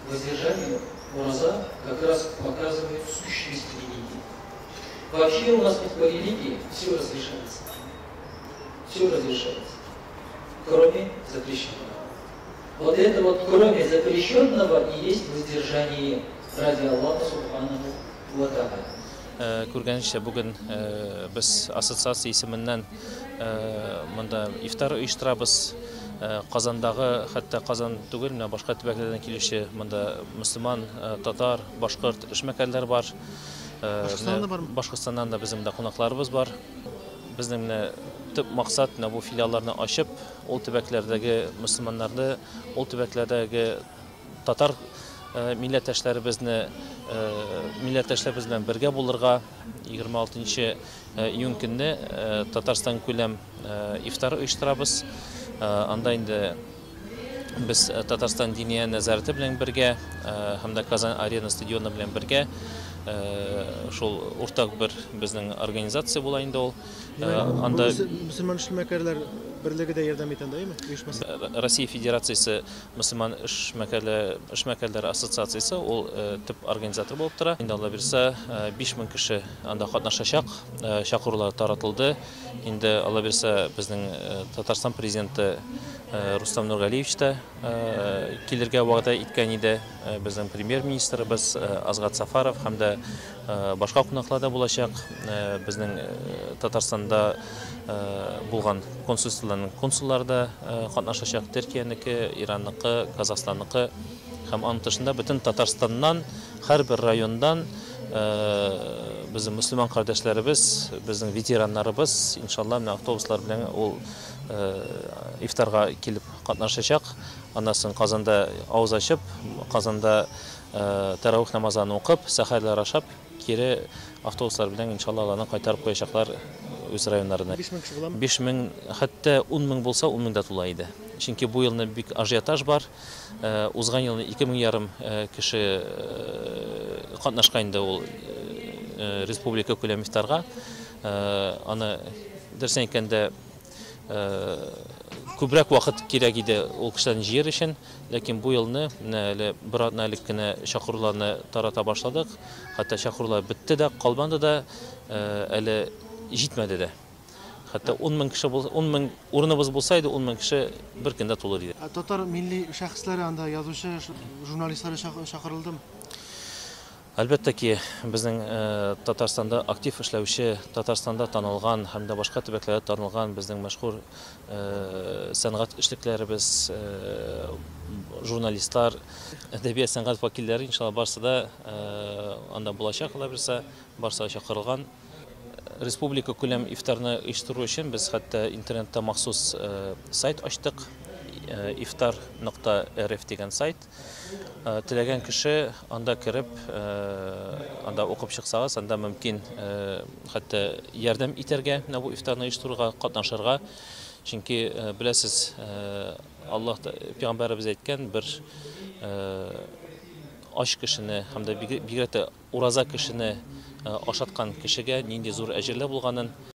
Воздержание, ураза как раз показывает сущность религии. Вообще у нас ведь по религии все разрешается. Все разрешается, кроме запрещенного. Вот это вот кроме запрещенного и есть воздержание ради Аллаха Субханаху ва Тааля. Күргәнегезчә, бүген без ассоциация исеменнән монда ифтар оештырабыз. Казандагы, хәтта Казан түгел, менә башка төбәкләрдән килүче монда мөселман, татар, башкорт эшмәкәрләр бар. Башкортстаннан да бармы? Башкортстаннан да безнең монда кунакларыбыз бар. Безнең менә төп максат менә бу филиалларны ачып, ул төбәкләрдәге мөселманнарны, ул төбәкләрдәге татар милләттәшләребезне, милләттәшләребез белән бергә булырга. 26 июнь көнне Татарстан күләм ифтар оештырабыз. Анда инде без Татарстан Диния нәзарәте белән бергә һәм дә Казан Арена стадионы белән бергә шул уртак бер безнең организация була инде ул. Анда мөселман эшмәкәрләр берлеге дә ярдәм итә анда, әйеме? Оешмасы. Россия Федерациясе мөселман эшмәкәрләр ассоциациясе ул төп организатор булып тора. Инде Алла бирсә, 5000 кеше анда катнашачак. Чакырулар таратылды. Инде Алла бирсә, безнең Татарстан президенты Рустам Нургалиевич та килергә вәгъдә иткән иде. Безнең премьер-министрыбыз Азгат Сафаров һәм дә башка кунаклар да булачак. Безнең Татарстанда булган консульстволарның консуллары да катнашачак. Төркиянеке, Иранныкы, Казахстанныкы һәм аның тышында бөтен Татарстаннан, һәрбер районнан безнең мөселман кардәшләребез, безнең ветераннарыбыз, иншалла, менә автобуслар белән ул ифтарга килеп катнашачак. Аннан соң Казанда авыз ачып, Казанда тәравих намазын укып, сәхәрләр ашап, кире автобуслар белән иншалла аларны кайтарып куячаклар үз районнарына. 5000 кеше буламы? 5000, хәтта 10000 булса, 10000 дә тула иде. Чөнки бу елны бик ажиотаж бар. Узган елны 2500 кеше катнашкан инде ул республика күләм ифтарга. Аны дөресен әйткәндә, күбрәк вакыт кирәк иде ул кешеләрне җыер өчен, ләкин бу елны менә әле бер атна элек кенә чакыруларны тарата башладык. Хәтта чакырулар бетте дә, калмады да, әле җитмәде дә. Хәтта 10000 кеше булса, 10000 урыныбыз булса иде, 10000 кеше бер көндә тулыр иде. Татар милли шәхесләре анда язучы, журналистлары чакырылдымы? Әлбәттә ки, безнең Татарстанда актив эшләүче, Татарстанда танылган һәм дә башка төбәкләрдә танылган безнең мәшһүр сәнгать эшлекләребез, журналистлар, әдәбият сәнгать вәкилләре иншалла барсы да анда булачак, Алла бирсә, барсы да чакырылган. Республика күләм ифтарны оештыру өчен без хәтта интернетта махсус сайт ачтык. Ифтар нокта рф дигән сайт. Теләгән кеше анда кереп, анда укып чыксагыз, анда мөмкин хәтта ярдәм итәргә, менә бу ифтарны оештыруга катнашырга. Чөнки беләсез, Аллаһ пәйгамбәребез әйткән бер ач кешене һәм дә бигрәк тә ураза кешене ашаткан кешегә нинди зур әҗерләр булганын.